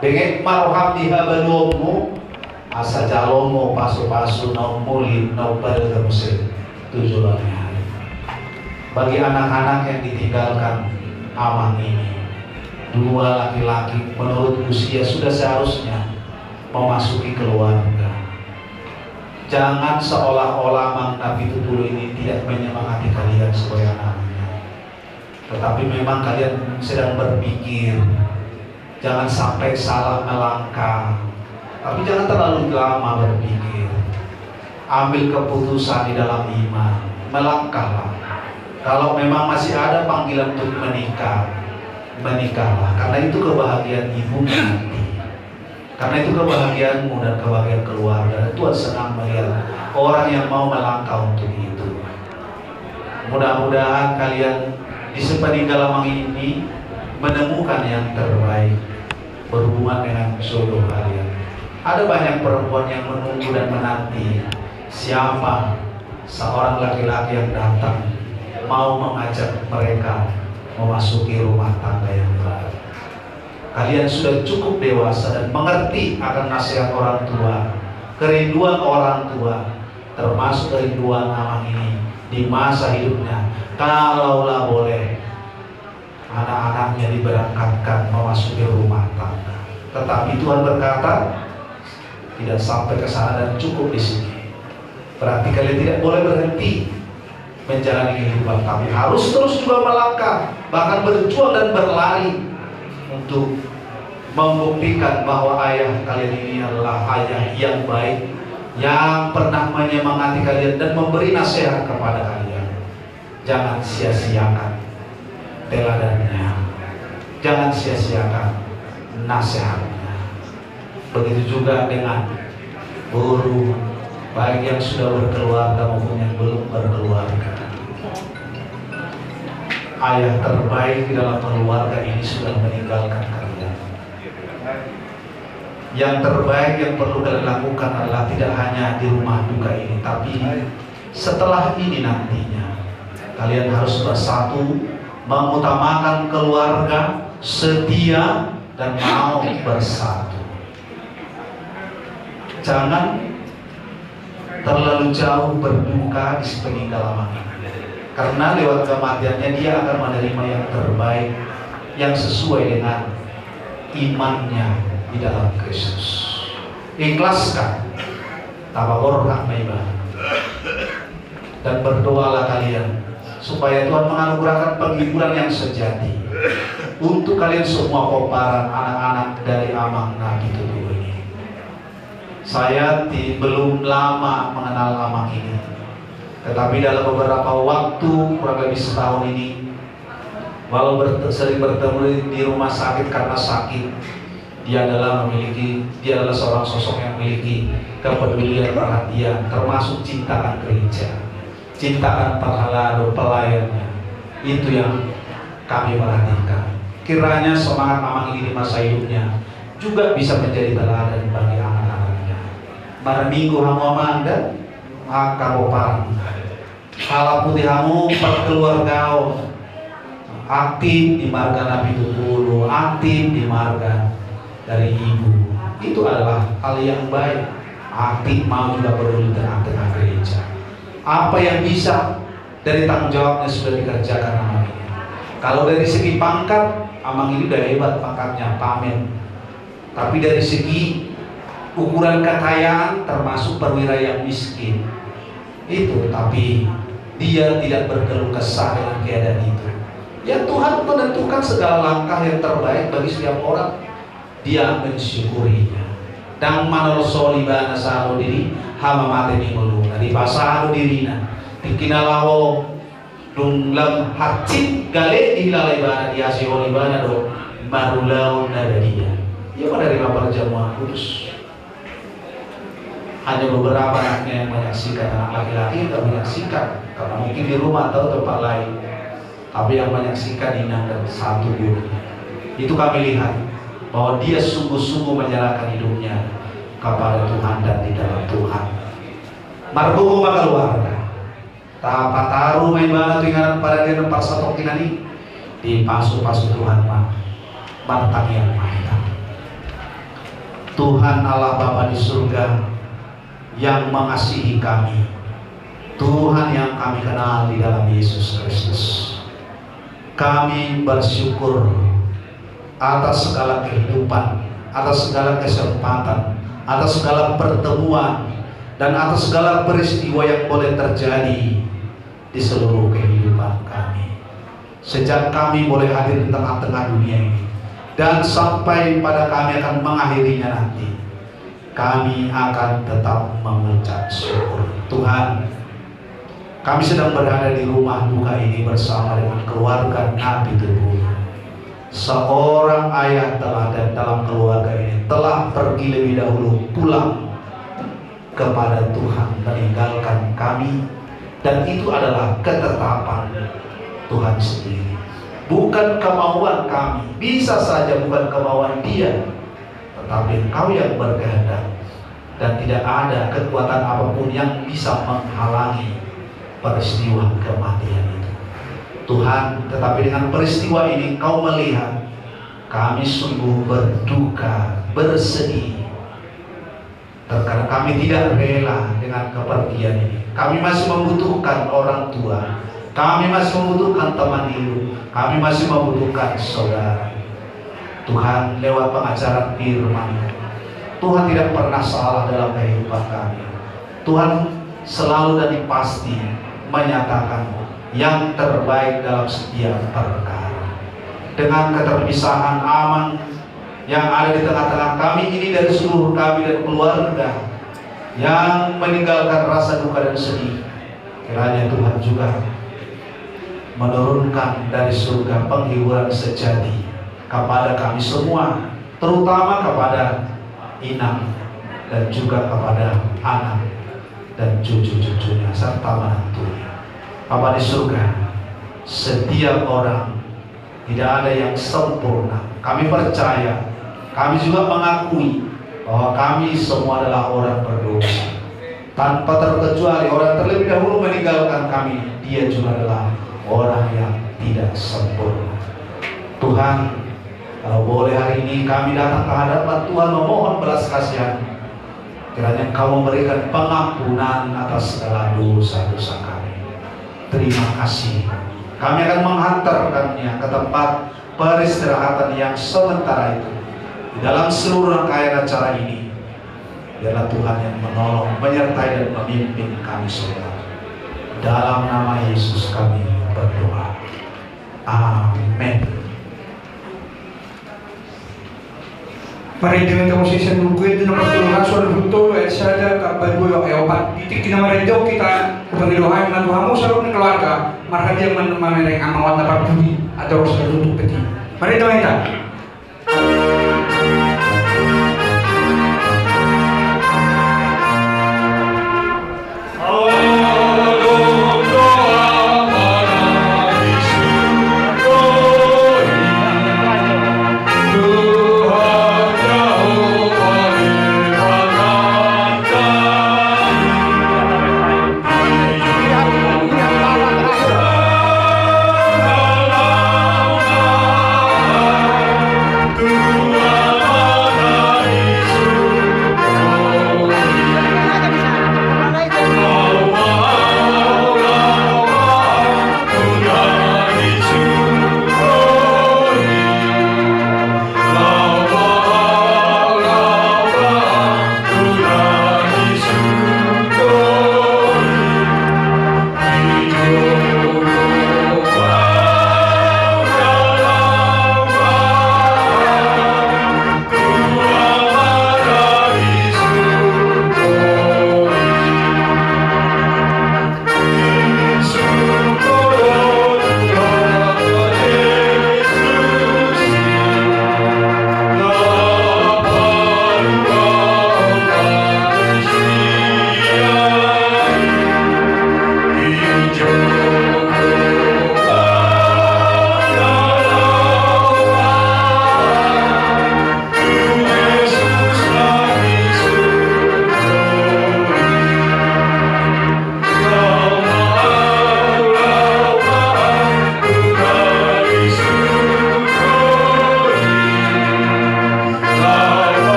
Benget ma roham di habaluonmu, asa jalo ma pasu-pasu na ummulik, na umbalga muse tu joloan ni ari. Bagi anak-anak yang ditinggalkan Amang ini, dua laki-laki menurut usia sudah seharusnya memasuki keluarga. Jangan seolah-olah Amang Napitupulu ini tidak menyemangati kalian sebagai anaknya. Tetapi memang kalian sedang berpikir, jangan sampai salah melangkah. Tapi jangan terlalu lama berpikir. Ambil keputusan di dalam iman, melangkahlah. Kalau memang masih ada panggilan untuk menikah, menikahlah. Karena itu kebahagiaan ibu nanti. Karena itu kebahagiaanmu dan kebahagiaan keluarga. Dan Tuhan senang melihat orang yang mau melangkah untuk itu. Mudah-mudahan kalian di sepeninggal Amang ini menemukan yang terbaik berhubungan dengan jodoh kalian. Ada banyak perempuan yang menunggu dan menanti siapa seorang laki-laki yang datang mau mengajak mereka memasuki rumah tangga yang baru. Kalian sudah cukup dewasa dan mengerti akan nasihat orang tua, kerinduan orang tua, termasuk kerinduan Amang ini di masa hidupnya. Kalaulah boleh, anak-anaknya diberangkatkan memasuki rumah tangga. Tetapi Tuhan berkata, tidak sampai ke sana dan cukup di sini. Berarti kalian tidak boleh berhenti menjalani kehidupan, tapi harus terus juga melangkah, bahkan berjuang dan berlari untuk membuktikan bahwa ayah kalian ini adalah ayah yang baik, yang pernah menyemangati kalian dan memberi nasihat kepada kalian. Jangan sia-siakan teladannya. Jangan sia-siakan nasihatnya. Begitu juga dengan boru, baik yang sudah berkeluarga maupun yang belum berkeluarga. Ayah terbaik di dalam keluarga ini sudah meninggalkan kalian. Yang terbaik yang perlu kalian lakukan adalah tidak hanya di rumah duka ini, tapi setelah ini nantinya kalian harus bersatu, mengutamakan keluarga, setia, dan mau bersatu. Jangan terlalu jauh berduka di sepeninggal amang ini. Karena lewat kematiannya dia akan menerima yang terbaik, yang sesuai dengan imannya di dalam Kristus. Ikhlaskan, tapaborhat ma ibana. Dan berdoalah kalian supaya Tuhan menganugerahkan penghiburan yang sejati untuk kalian semua pomparan anak-anak dari Amang Napitupulu ini. Saya ti-, belum lama mengenal Amang ini, tetapi dalam beberapa waktu, kurang lebih setahun ini, walau bert-, sering bertemu di, di rumah sakit karena sakit, dia adalah memiliki, dia adalah seorang sosok yang memiliki kepedulian, perhatian, termasuk cinta akan gereja, cinta akan penghalado, pelayannya. Itu yang kami perhatikan. Kiranya semangat Amang ini di masa hidupnya juga bisa menjadi teladan bagi anak-anaknya. Marminggu hamu Amang dan angka pomparan. Halaputi hamu parkeluargaon, aktif di marga Napitupulu, aktif di marga dari ibu. Itu adalah hal yang baik. Aktif mau juga peduli tengah-tengah gereja. Apa yang bisa dari tanggung jawabnya sudah dikerjakan Amang ini. Kalau dari segi pangkat, Amang ini udah hebat pangkatnya, Pamen. Tapi dari segi ukuran kekayaan, termasuk perwira yang miskin. Itu, tapi dia tidak berkeluh kesah dengan keadaan itu. Ya, Tuhan menentukan segala langkah yang terbaik bagi setiap orang. Dia mensyukurinya. Ndang manolsoli ibana sahali diri, hamamate ni ngoluna, dipasahat do dirina. Tingki na laho Dung lam hansit gale dihilala ibana, diasihon ibana do marulaon na badia. Ia menerima perjamuan kudus. Hanya beberapa anaknya yang menyaksikan, anak laki-laki yang tak menyaksikan karena mungkin di rumah atau tempat lain. Tapi yang menyaksikan inang dan satu guru. Itu kami lihat bahwa dia sungguh-sungguh menyerahkan hidupnya kepada Tuhan dan di dalam Tuhan. Margogo ma keluarga. Tapataru ma ibana tu inganan paradian parsatongkinan i. Dipasu-pasu Tuhan ma. Martangiang ma hita. Tuhan Allah Bapa di surga yang mengasihi kami, Tuhan yang kami kenal di dalam Yesus Kristus, kami bersyukur atas segala kehidupan, atas segala kesempatan, atas segala pertemuan, dan atas segala peristiwa yang boleh terjadi di seluruh kehidupan kami. Sejak kami boleh hadir di tengah-tengah dunia ini, dan sampai pada kami akan mengakhirinya nanti, kami akan tetap mengucap syukur. Tuhan, kami sedang berada di rumah duka ini bersama dengan keluarga Napitupulu. Seorang ayah teladan dalam keluarga ini telah pergi lebih dahulu pulang kepada Tuhan, meninggalkan kami, dan itu adalah ketetapan Tuhan sendiri. Bukan kemauan kami, bisa saja bukan kemauan Dia, tetapi Engkau yang berkehendak, dan tidak ada kekuatan apapun yang bisa menghalangi peristiwa kematian itu. Tuhan, tetapi dengan peristiwa ini Engkau melihat kami sungguh berduka, bersedih. Terkadang kami tidak rela dengan kepergian ini. Kami masih membutuhkan orang tua. Kami masih membutuhkan teman hidup. Kami masih membutuhkan saudara. Tuhan, lewat pengajaran firman, Tuhan tidak pernah salah dalam kehidupan kami. Tuhan selalu dan pasti menyatakan yang terbaik dalam setiap perkara. Dengan keterpisahan Amang yang ada di tengah-tengah kami ini dari seluruh kami dan keluarga yang meninggalkan rasa duka dan sedih, kiranya Tuhan juga menurunkan dari surga penghiburan sejati kepada kami semua, terutama kepada inang dan juga kepada anak dan cucu-cucunya serta menantunya. Bapa di surga, Setiap orang, tidak ada yang sempurna. Kami percaya, kami juga mengakui bahwa kami semua adalah orang berdosa. Tanpa terkecuali, orang terlebih dahulu meninggalkan kami, dia juga adalah orang yang tidak sempurna. Tuhan, kalau boleh hari ini kami datang ke hadapan Tuhan memohon belas kasihan, kiranya Engkau memberikan pengampunan atas segala dosa-dosa kami. Terima kasih. Kami akan menghantarkannya ke tempat peristirahatan yang sementara itu. Di dalam seluruh rangkaian acara ini, biarlah Tuhan yang menolong, menyertai, dan memimpin kami semua. Dalam nama Yesus kami berdoa. Amin. Marende ma hita muse sian Buku Ende nomor tolu ratus dua pulu tolu ayat sada, angka dua, ayat opat. Di tingki na marende on hita, hupangido hami ma tu hamu saluhut ni keluarga, marhadiang ma-, mamereng amang oan na parpudi, andor saluhut peti. Marende ma hita.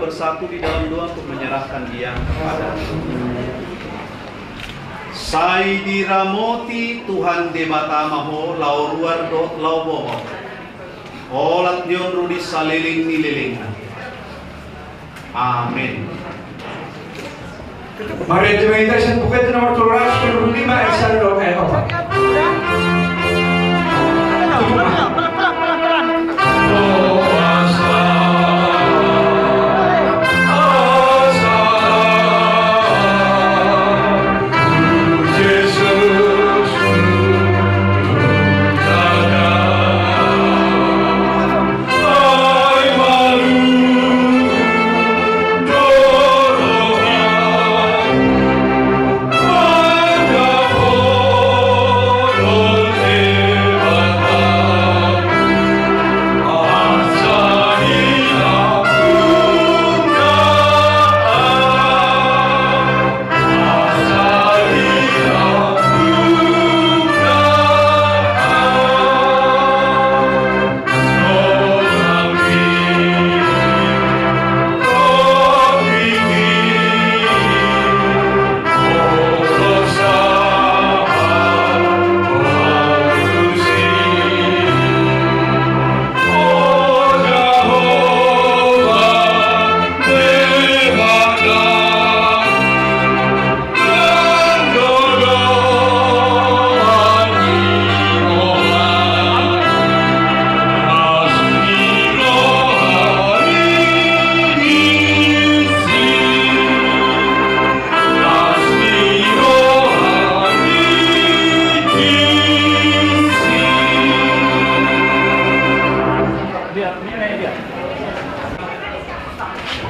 Bersatu di dalam doa untuk menyerahkan dia kepada. Sai diramoti Tuhan Debata ma ho, laho ruar dohot laho bohot, olat ni on ro di saleleng ni lelengna. Amen. Mari, jemaat, saya buka itu nomor dua ratus lima, eh, saya dong, eh, apa?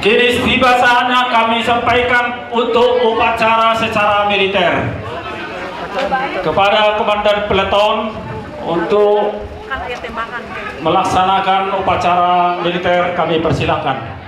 Kini tiba saatnya kami sampaikan untuk upacara secara militer kepada Komandan Peleton untuk melaksanakan upacara militer, kami persilakan.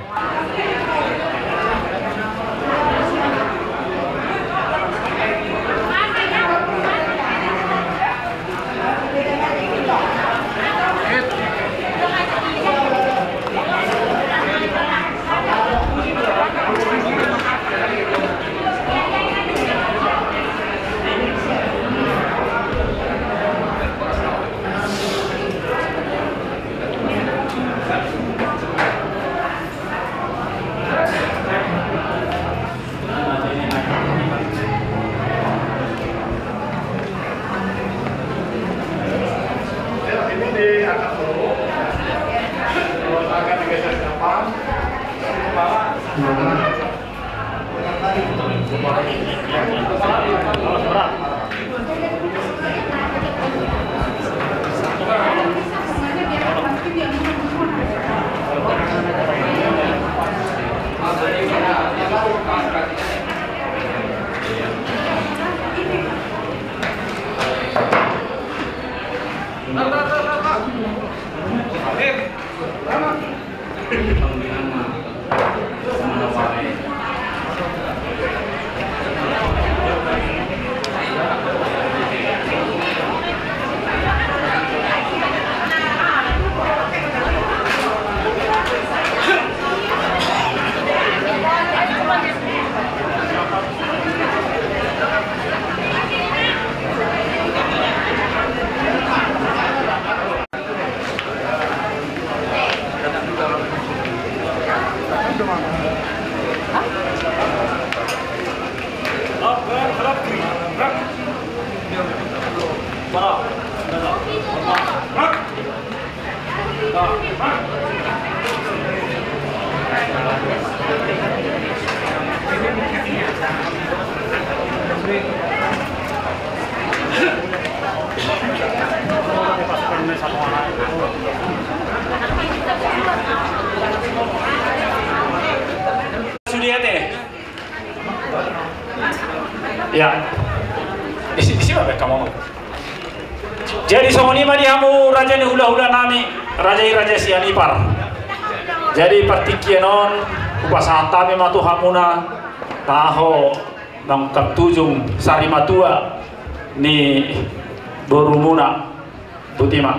Sude ate. Ya. Isi, isi apa kamu? Jadi songon i ma di hamu raja ni hulahula nami, raja i Raja Sianipar. Jadi partingkian on hupasahat hami ma tu hamuna, taho nang katujung sari matua ni borumuna. Boti ma.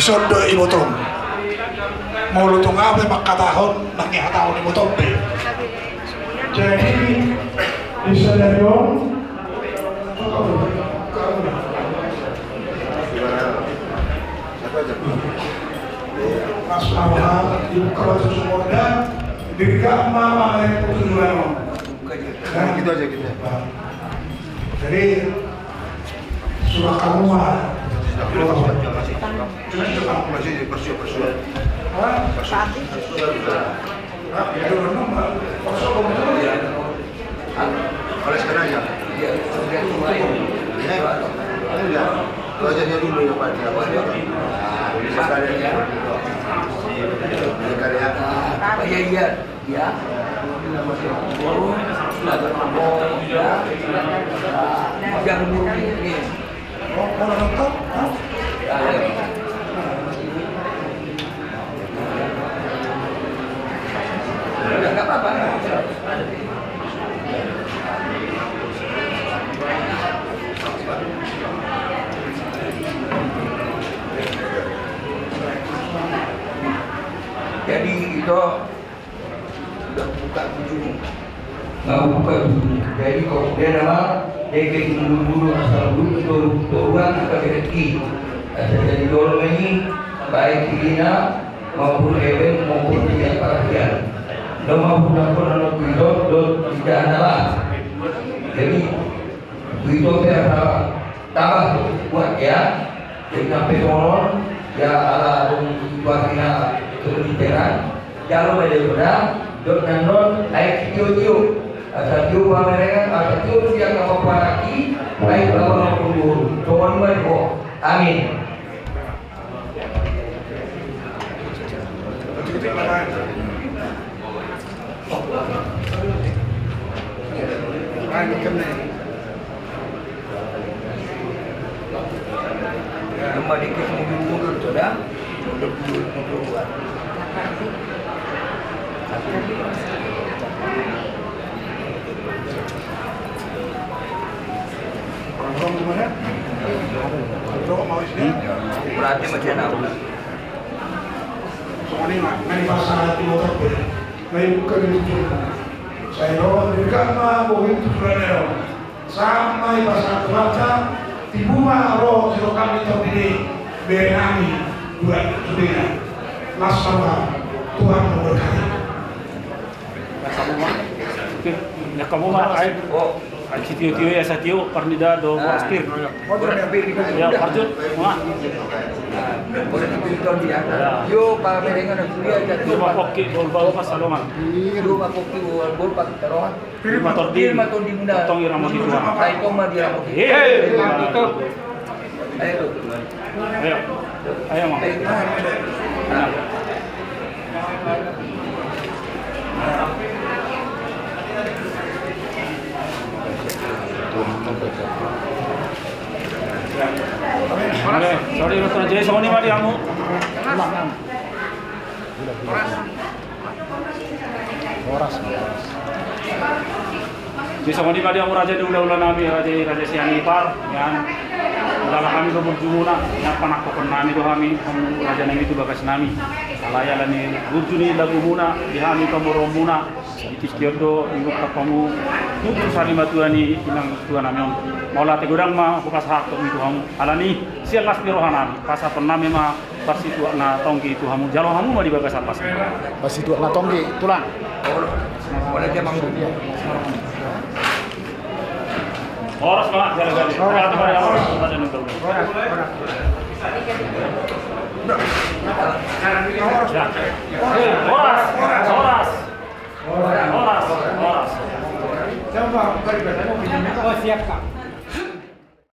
Songon i do ibotom. Molo tung aha pe mangkatahon, nang dihatahon ibotom pe. Jadi, di sadari on, Mas Abraham, dibuka batu sumur dan dirgak ma pangalengan tujuan on. Nah, gitu aja, gitu ya. Jadi, sudah kamu mah. Masih, masih, masih. Hah? Masih. Hah? Ya, udah, udah, udah. Masuk, masuk. Oleh sekarang ya? Iya, sudah. Ya. Enggak. Belajarnya dulu ya, Pak. Ya, Pak. Nah, bisa kalian. Iya, kalian. Iya, iya. Ya. Oh, ya. Jangan dulu ini. Jadi itu Udah buka tujuh. Nah, buka tujuh. Jadi kau dia nama dia ke bulu-bulu asal bulu toru-toruan angka bereki. Asa jadi dol ini baik dirinya maupun eben maupun tidak perhatian. Lo mau pulang pun anak itu dot tidak ada lah. Jadi Itu pe asa tambah buat ya. Jadi sampe sonon ya ala adong situasina kepentingan. Jalo ma dia sudah dot nandon aek tio-tio. Asa tio pamerengan, asa tio tu dia kapal paraki. Aek bawa maupun guru. Sonon ma di ho. Amin. Berarti macam apa? Soalnya nggak dipasangan di motor be. Nggak dibuka di motor. Saya bawa di kamar, bawa itu sudah ada. Sama ibasan Tuhanta, tibu ma ro sirokan ni topi ni bere nami buat tubena. Las sama Tuhan memberkati. Las sama. Oke, ya kamu mah, ayo. Oh, ayo si tio-tio ya, sa tio, parnida do, ah, boras pir. Ya, parjut, mah. Boleh dipilih dia. Ya. Yo, pamerengan dia. Yo, ma pokki, bol bau pas salongan. Yo, ma pokki, bol bau pas salongan. Pir ma tondi, pir ma tondimuna. Tong diramoti Tuhan. Sai tong ma diramoti. Iya. Ayo. Ayo. Ayo, Mang. Ayo. Nah. Oke, sorry, Dokter J, songon i ma di hamu. Horas, horas. Di songon i ma di hamu raja ni hulahula nami, raja i, Raja Sianipar, nian. Hulahula hami do burjumuna, nian panangkokon nami do hami, hamu raja nami tu bagas nami. Alai ala ni burju ni lagumuna, di hami pamoruonmuna. Di tingki on do ingkon hamu tutu sari matua ni inang tua nami on. Mauliate godang ma hupasahathon i tu hamu. Ala ni sian las ni roha nami, pasahaton nami ma parsituak na tonggi tu hamu, jalo hamu ma di bagasan las. Parsituak na tonggi, tulang. Horas ma, horas, horas. Horas, horas. Horas, horas. Oh, siap, Pak.